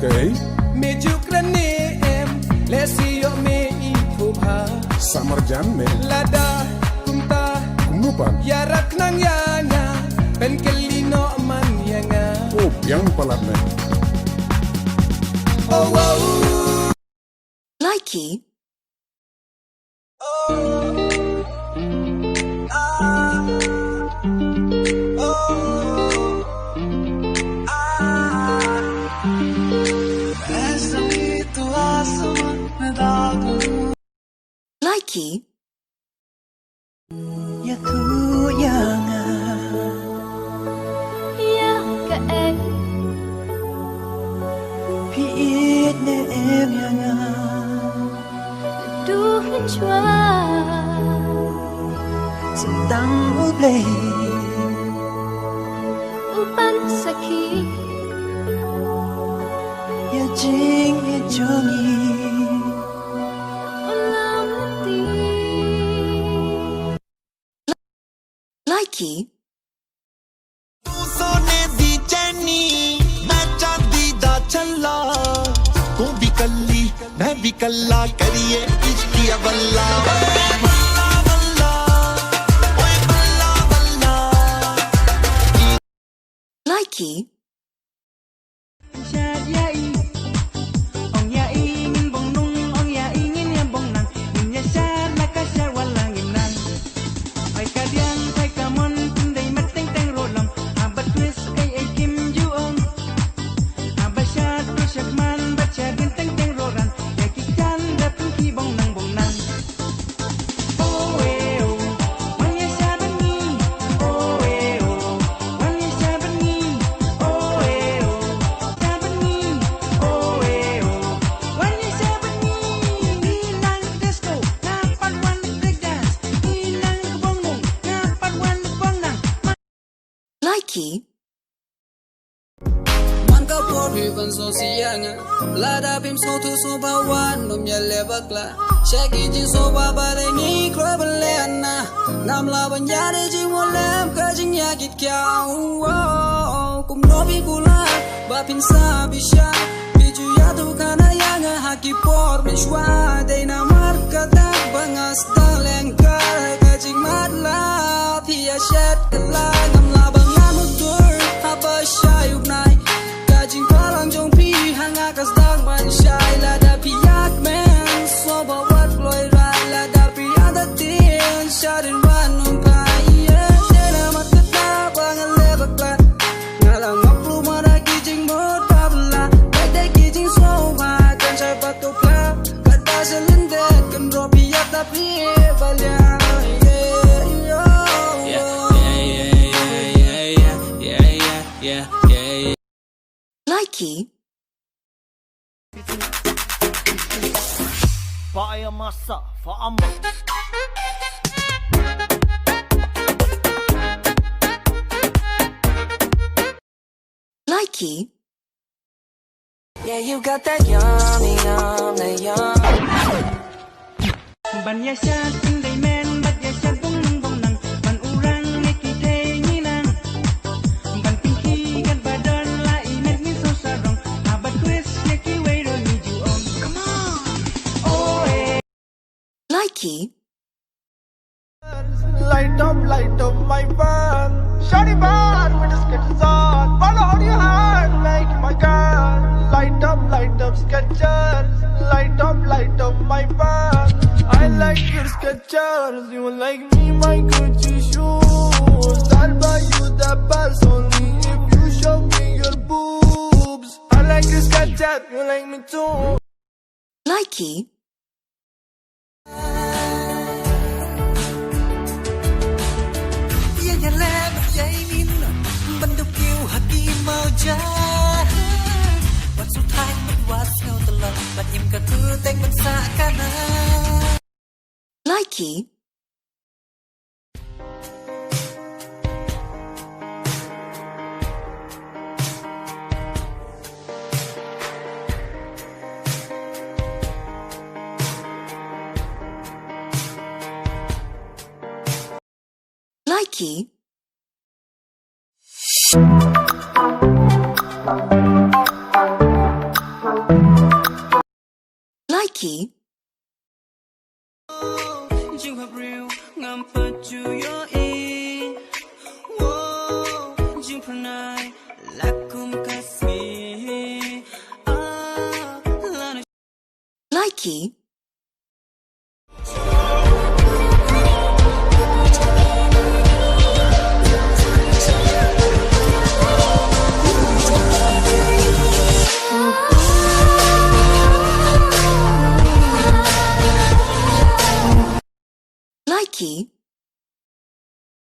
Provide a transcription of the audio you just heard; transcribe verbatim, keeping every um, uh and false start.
Ei? Me ju kren ne em, lehse ïoh me i thubha. Sa marjan me. Lada kumta. Kumno pat? Ïarap khnang ïa nga, pynkylli noh man ïa nga. Oh, biang palat me. Oh, wow. Likey. Likey. Ïa khuid ïa nga. Ïa kaei? Phi ïeit ne em ïa nga? Naduh mynshuwa. Sngewtang U Blei. U ban sakhi. Ïa jingïeit jong ngi. Likey. तू सोने दी चैनी, मैं चांदी दा छल्ला। तू भी कल्ली, मैं भी कल्ला, करिए इश्क दिया बल्ला। ओए बल्ला बल्ला, ओए बल्ला बल्ला। Likey. Shad ïa i. Ong ïa i ngin bong nung, ong ïa i ngin ïa bong nang. Ngin ïa shad la ka shad wat la ngim nang. Phai ka diang, phai ka mon, kin dei mat teng teng ruh long. Haba twist kaei ei kim ju ong. Haba shad ruh shad man, bad shad ngin teng teng ruh ran. Ïa ki khan da pynki bong nang bong nang. Likey. Man ka por phi ban sngewsih ïa nga. Lada phim sngewthuh sngewbha wan nym ïaleh bakla. Sha ki jingsngewbha ba dei ngi kloi ban leh na. Ngam lah ban ïadei jingmut lem ka jingïakit kiaw. Kumno phi kular ba phin sa bishar. Phi ju ïathuh khana ïa nga ha ki por mynshuwa. Dei namar kata ba nga sdang lehngkar ha ka jingmatlah. Phi ïa shet kylla ngam lah ba ngan mutur haba shai u bnai. Ka jingphalang jong phi ha nga ka sdang ban shai. Lada phi ïakmen sngewbha wat kloi rai. Lada phi ïada tien shadien wan nym phai. Dei namar kata ba nga leh bakla. Nga la ngop ruh ma da ki jingmut ba bylla. Dei dei ki jingsngewbha kan shai ba to pla. Kata sha lyndet kan rop ïa ta phi ba liang. Yeah, yeah, yeah, yeah, yeah. Likey. Fire masa, fire. Likey. Yeah, you got that yummy, yum, that yum. Ban ïa shad pynlei men, bad ïa shad bong nang bong nang. Ban urang ne ki thei ngi nang. Ban pynkhih kat ba don la i met ngin sngewsarong. Haba twist ne kiwei ruh ngi ju ong. Come on. Oh, eh. Likey. Light up, light up my van. Shawty bad with the sketches on. Follow on your hand, make my gun. Light up, light up Skechers. Light up, light up my van. I like your Skechers. You like me, my Gucci shoes. I'll buy you the best only if you show me your boobs. I like your Skechers. You like me too. Likey. Ïa ïa lem ïa i min ban duk ïu ha ki mawja. Wat sngewthuh wat sngewthuh la, wat im ka tu teng ban sa kana. Likey. Likey. ki.